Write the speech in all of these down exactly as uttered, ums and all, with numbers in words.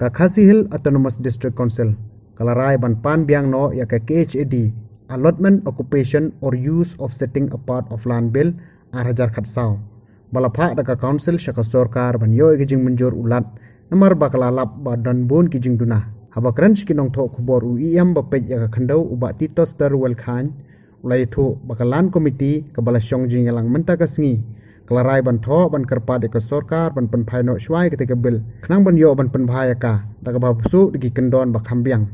Ka Khasi Hills Autonomous District Council ka la rai ban pan biang noh ïa ka K H A D, Allotment, Occupation or Use of Setting Apart of Land Bill, ar hajar khatsaw, ba la phah da ka Council sha ka sorkar ban ïoh ïa ka jingmynjur u lad, namar ba ka la lap ba don bun ki jingduna. Haba kren sha ki nongthoh khubor u E M ba peit ïa ka khyndew, u Bah Titosstor Wellkhaiñ, u la ïathuh ba ka Land Committee kaba la shong jingïalang mynta ka sngi ka la rai ban thoh ban kyrpad ïa ka sorkar ban pynphai noh shuwa ïa katei ka bill, khnang ban ïoh ban pynbha ïa ka da kaba buh da ki kyndon ba kham biang.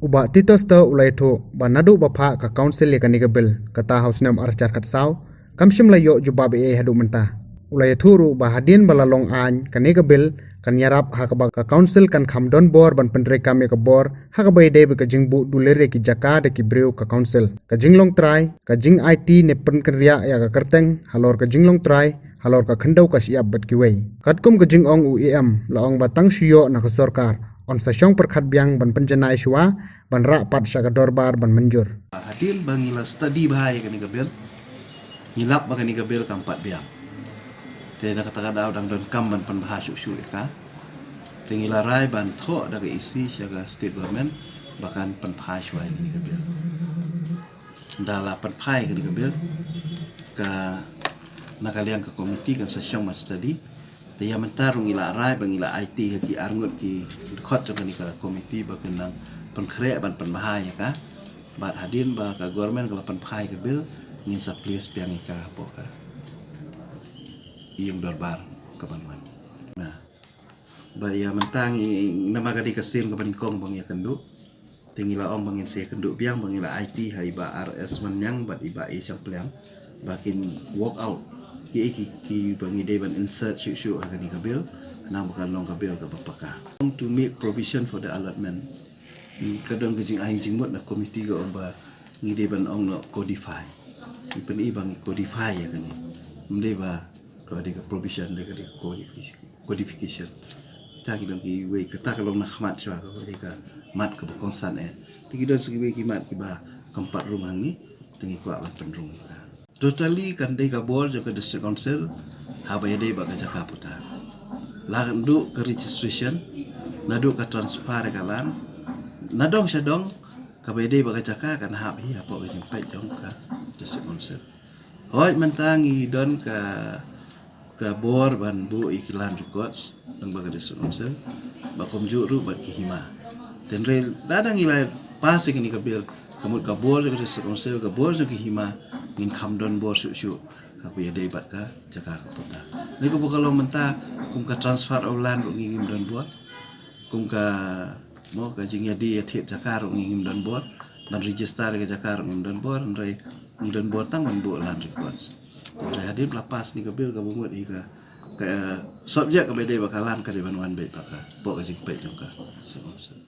U Bah Titosstor u la ïathuh ba naduh ba phah ka Council ïa kane ka bill, kata ha u snem ar hajar khatsaw, kam shym la ïoh jubab ei ei haduh mynta. U la ïathuh ruh ba hadien ba la long aiñ, kane ka bill kan ïarap ha kaba ka Council kan kham don bor ban pyntreikam ïa ka bor ha kaba ïadei bad ka jingbuh dulir ïa ki jaka da ki briew ka Council, ka jinglong trai, ka jingaiti ne pynkynriah ïa ka kyrteng halor ka jinglong trai, halor ka khyndew ka shyiap bad kiwei. Katkum ka jingong u E M, la ong ba tang shu ïoh na ka sorkar, yn sa shong pyrkhat biang ban pynjanai shuwa ban rah pat sha ka dorbar ban mynjur. Hadien ba ngi la study bha ïa kane ka bill, ngi lap ba kane ka bill kam pat biang. Te na kata ka daw dang donkam ban pynbha shuh shuh ïa ka. Te ngi la rai ban thoh da ka E C sha ka State Government ba kan pynbha shuwa ïa kane ka bill. Ynda la pynbha ïa kane ka bill, ka na ka liang ka committee kan sa shong ban study. Te ïa mynta ruh ngi la rai ba ngi la aiti ha ki arngut ki dkhot jong kane ka committee ba kin nang pynkhreh ban pynbha ïa ka. Bad hadien ba ka government ka la pynbha ïa ka bill, ngin sa place biang ïa ka hapoh ka ïing dorbar kaban wan. Na. Ba ïa mynta ngi, namar ka dei ka sien kaba nyngkong ba ngi ïakynduh. Te ngi la ong ba ngin sa ïakynduh biang, ba ngi la aiti ha i Bah R S Wanniang bad i Bah A Shangpliang ba kin work out kiei ki, kiba ngi dei ban insert shuh shuh ha kane ka bill, khnang ba kan long ka bill kaba paka. To make provision for the allotment. Ka don ka jingai jingmut na committee ka ong ba ngi dei ban ong noh codify. Ngi pyni ba ngi codify ïa kane. Ym dei ba ka dei ka provision, dei ka dei ka codification. Codification. Kata ki long kiwei, kata ka long na khmat shuwa, ka dei ka mat kaba kongsan eh. Te ki don sa kiwei ki mat kiba kam pat rung hangne, te ngi kwah ban pynrung ïa ka. Totally kan dei ka bor jong ka District Council haba ïadei bad ka jaka puta. La naduh ka registration, naduh ka transfer ka land, nadong shadong, kaba ïadei bad ka jaka kan hap hi hapoh ka jingpeit jong ka District Council. Hooid, mynta ngi don ka, ka bor ban buh ïa ki land records lyngba ka District Council, bad kumjuh ruh bad ki hima. Hynrei lada ngi la pass ïa kane ka bill, ka mut ka bor jong ka District Council, ka bor jong ki hima, ngin kham don bor shuh shuh ha kaba ïadei bad ka jaka ka puta. Hynrei kaba ka long mynta, kum ka transfer of land ruh ngi ngim don bor. Kum ka, mo, ka jingïadie ïathied jaka ruh ngi ngim don bor. Ban register ka jaka ruh ngim don bor, hynrei ngi don bor tang ban buh land records. Hynrei hadien ba la pass ïa kane ka bill, kaba mut ïa ka, ka subject kaba dei bad ka land ka dei ban wan beit bad ka, hapoh ka jingpeit jong ka District Council.